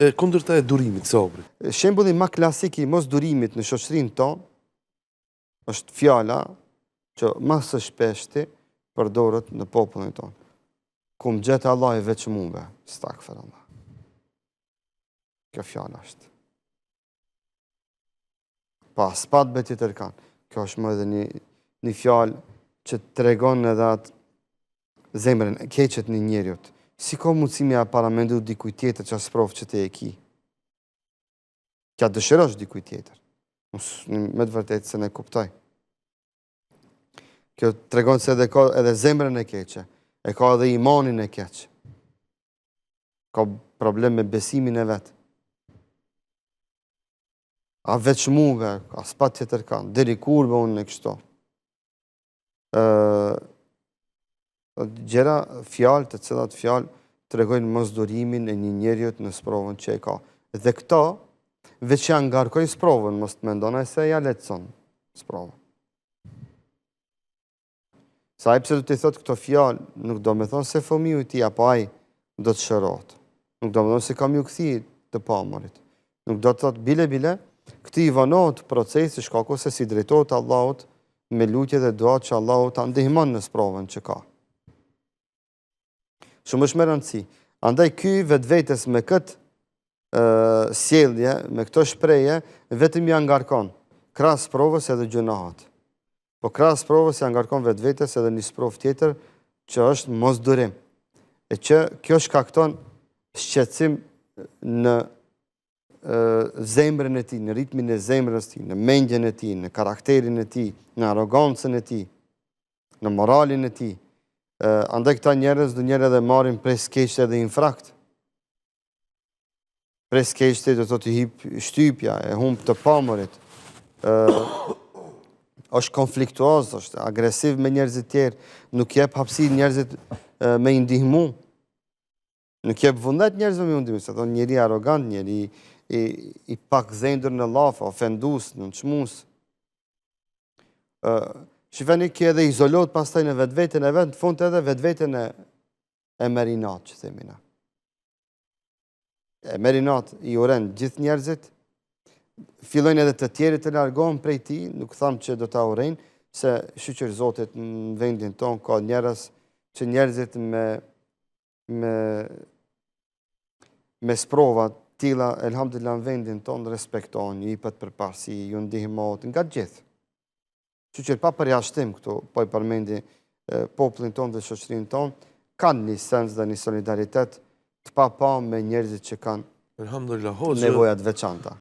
E kundërta e durimit, sabrit. Shembulli ma klasik i mosdurimit në shoqërinë tonë është fjala që ma së shpeshti përdoret në popullin tonë. Ku më gjet Allahi veç muve, estagfirullah. Kjo fjala është. Pa, s'pat be tjetërkan. Kjo është më edhe një, një fjalë që tregon edhe atë zemrën e keqe të një njeriut. Si ka mundësi me ja paramendu dikujt tjetër qat sprovë që ti e ki? T'ja dëshirosh dikujt tjetër. Me të vërtetë s'e kuptoj. Kjo tregon se edhe ka edhe zemrën e keqe, e ka edhe imanin e keq. Ka problem me besimin e vet. A veç muve, a s'pat tjetërkan, deri kur be unë kështu. Gjëra, fjalë të cilat fjalë tregojnë mosdurimin e një njeriut në sprovën që e ka. Dhe këto, veç ja ngarkojnë sprovën, mos të mendon ai se ja lehtëson sprovën. Se ai pse do t'i thotë këto fjalë, nuk do me thonë se fëmiu i tij apo ai do të shërohet. Nuk do me thonë se ka me iu kthy të pamurit. Nuk do të thotë bile bile, këtij i vonohet procesi shkaku se s'i drejtohet Allahut me lutje dhe dua që Allahu ta ndihmon në sprovën që ka. Shumë është me rëndësi. Andaj ky vetvetes me këtë sjellje, me këto shprehje, vetëm ja ngarkon krahas sprovës edhe gjynahet. Po krahas sprovës ja ngarkon vetvetes edhe një sprovë tjetër që është mosdurim. E që kjo shkakton shqetësim në zemrën e tij, në ritmin e zemrës tij, në mendjen e tij, në karakterin e tij, në arrogancën e tij, në moralin e tij. Andaj këta njerëz ndonjëherë edhe marrin prej së keqti edhe infrakt. Prej së keqti do të thotë i hip shtypja, e humb të pamurit. Ë është konfliktuoz, është agresiv me njerëzit tjerë, nuk jep hapësirë njerëzit me i ndihmu. Nuk jep vullnet njerëzve me i ndihmu, se thonë njeri arrogant, njeri i, i pak gdhendur në llafe, ofendus, nënçmus. Ë Shifeni ky edhe izolohet pastaj në vetveten e vet, në fund edhe vetveten e e merr inat, që themi na. E merr inat, i urren gjithë njerëzit, fillojnë edhe të tjerët të largohen prej tij, nuk tham që do ta urrejnë, se shyqyr Zotit në vendin tonë ka njerëz që njerëzit me me me sprova të tilla, elhamdulillah në vendin tonë respektohen, ju jepet përparësi, ju ndihmohet nga të gjithë. Shyqyr pa përjashtim këtu, po i përmendi popullin tonë dhe shoqërinë tonë, kanë një sens dhe një solidaritet të paparë me njerëzit që kanë Elhamdulillah, hoxhë, nevoja të veçanta.